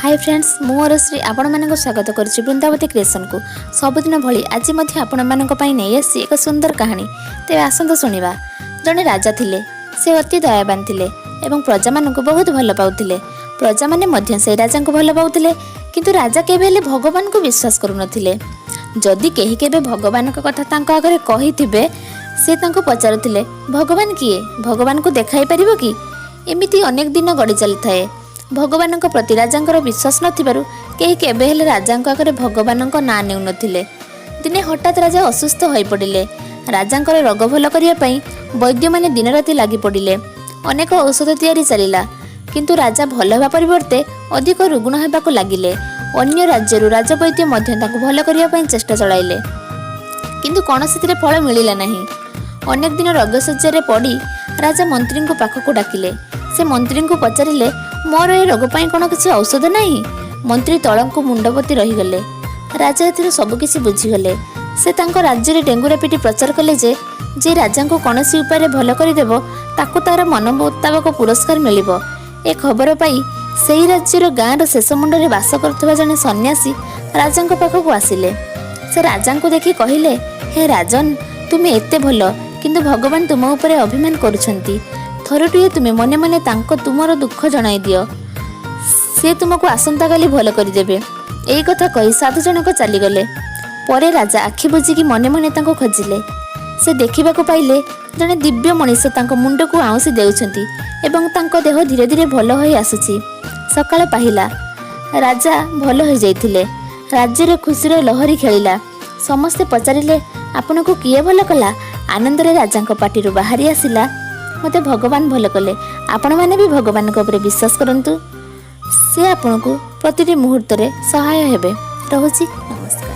High friends, ମୁଁ ଅରଶ୍ରୀ ଆପଣମାନଙ୍କୁ ସ୍ୱାଗତ କରୁଛି ବୃନ୍ଦାବତୀ କ୍ରିଏସନ୍କୁ। ସବୁଦିନ ଭଳି ଆଜି ମଧ୍ୟ ଆପଣମାନଙ୍କ ପାଇଁ ନେଇ ଆସିଛି ଏକ ସୁନ୍ଦର କାହାଣୀ। ତେବେ ଆସନ୍ତୁ ଶୁଣିବା। ଜଣେ ରାଜା ଥିଲେ। ସେ ଅତି ଦୟାବାନ ଥିଲେ ଏବଂ ପ୍ରଜାମାନଙ୍କୁ ବହୁତ ଭଲ ପାଉଥିଲେ। ପ୍ରଜାମାନେ ମଧ୍ୟ ସେହି ରାଜାଙ୍କୁ ଭଲ ପାଉଥିଲେ। କିନ୍ତୁ ରାଜା କେବେ ହେଲେ ଭଗବାନଙ୍କୁ ବିଶ୍ୱାସ କରୁନଥିଲେ। ଯଦି କେହି କେବେ ଭଗବାନଙ୍କ କଥା ତାଙ୍କ ଆଗରେ କହିଥିବେ, ସେ ତାଙ୍କୁ ପଚାରୁଥିଲେ, "ଭଗବାନ କିଏ? ଭଗବାନଙ୍କୁ ଦେଖାଇ ପାରିବ କି?" ଏମିତି ଅନେକ ଦିନ ଗଡ଼ି ଚାଲିଥାଏ। ଭଗବାନଙ୍କ ପ୍ରତି ରାଜାଙ୍କର ବିଶ୍ୱାସ ନଥିବାରୁ କେହି କେବେ ହେଲେ ରାଜାଙ୍କ ଆଗରେ ଭଗବାନଙ୍କ ନାଁ ନେଉନଥିଲେ। ଦିନେ ହଠାତ୍ ରାଜା ଅସୁସ୍ଥ ହୋଇପଡ଼ିଲେ। ରାଜାଙ୍କର ରୋଗ ଭଲ କରିବା ପାଇଁ ବୈଦ୍ୟମାନେ ଦିନରାତି ଲାଗି ପଡ଼ିଲେ। ଅନେକ ଔଷଧ ତିଆରି ଚାଲିଲା, କିନ୍ତୁ ରାଜା ଭଲ ହେବା ପରିବର୍ତ୍ତେ ଅଧିକ ରୁଗ୍ଣ ହେବାକୁ ଲାଗିଲେ। ଅନ୍ୟ ରାଜ୍ୟରୁ ରାଜବୈଦ୍ୟ ମଧ୍ୟ ତାଙ୍କୁ ଭଲ କରିବା ପାଇଁ ଚେଷ୍ଟା ଚଳାଇଲେ, କିନ୍ତୁ କୌଣସିଥିରେ ଫଳ ମିଳିଲା ନାହିଁ। ଅନେକ ଦିନ ରୋଗଶଯ୍ୟାରେ ପଡ଼ି ରାଜା ମନ୍ତ୍ରୀଙ୍କୁ ପାଖକୁ ଡାକିଲେ। ସେ ମନ୍ତ୍ରୀଙ୍କୁ ପଚାରିଲେ, "ମୋର ଏ ରୋଗ ପାଇଁ କ'ଣ କିଛି ଔଷଧ ନାହିଁ?" ମନ୍ତ୍ରୀ ତଳକୁ ମୁଣ୍ଡପୋତି ରହିଗଲେ। ରାଜା ଏଥିରୁ ସବୁକିଛି ବୁଝିଗଲେ। ସେ ତାଙ୍କ ରାଜ୍ୟରେ ଡେଙ୍ଗୁରା ପିଟି ପ୍ରଚାର କଲେ ଯେ, ଯେ ରାଜାଙ୍କୁ କୌଣସି ଉପାୟରେ ଭଲ କରିଦେବ, ତାକୁ ତାର ମନ ମୁତାବକ ପୁରସ୍କାର ମିଳିବ। ଏ ଖବର ପାଇ ସେହି ରାଜ୍ୟର ଗାଁର ଶେଷ ମୁଣ୍ଡରେ ବାସ କରୁଥିବା ଜଣେ ସନ୍ନ୍ୟାସୀ ରାଜାଙ୍କ ପାଖକୁ ଆସିଲେ। ସେ ରାଜାଙ୍କୁ ଦେଖି କହିଲେ, "ହେ ରାଜନ, ତୁମେ ଏତେ ଭଲ, କିନ୍ତୁ ଭଗବାନ ତୁମ ଉପରେ ଅଭିମାନ କରୁଛନ୍ତି। ଥରୁଟିଏ ତୁମେ ମନେ ମନେ ତାଙ୍କ ତୁମର ଦୁଃଖ ଜଣାଇ ଦିଅ। ସେ ତୁମକୁ ଆସନ୍ତାକାଲି ଭଲ କରିଦେବେ।" ଏଇ କଥା କହି ସାଧୁ ଜଣକ ଚାଲିଗଲେ। ପରେ ରାଜା ଆଖି ବୁଜିକି ମନେ ମନେ ତାଙ୍କୁ ଖୋଜିଲେ। ସେ ଦେଖିବାକୁ ପାଇଲେ, ଜଣେ ଦିବ୍ୟ ମଣିଷ ତାଙ୍କ ମୁଣ୍ଡକୁ ଆଉଁସି ଦେଉଛନ୍ତି ଏବଂ ତାଙ୍କ ଦେହ ଧୀରେ ଧୀରେ ଭଲ ହୋଇ ଆସୁଛି। ସକାଳ ପାହିଲା, ରାଜା ଭଲ ହୋଇଯାଇଥିଲେ। ରାଜ୍ୟରେ ଖୁସିର ଲହରୀ ଖେଳିଲା। ସମସ୍ତେ ପଚାରିଲେ, "ଆପଣଙ୍କୁ କିଏ ଭଲ କଲା?" ଆନନ୍ଦରେ ରାଜାଙ୍କ ପାଟିରୁ ବାହାରି ଆସିଲା, "ମୋତେ ଭଗବାନ ଭଲ କଲେ।" ଆପଣମାନେ ବି ଭଗବାନଙ୍କ ଉପରେ ବିଶ୍ୱାସ କରନ୍ତୁ। ସେ ଆପଣଙ୍କୁ ପ୍ରତିଟି ମୁହୂର୍ତ୍ତରେ ସହାୟ ହେବେ। ରହୁଛି, ନମସ୍କାର।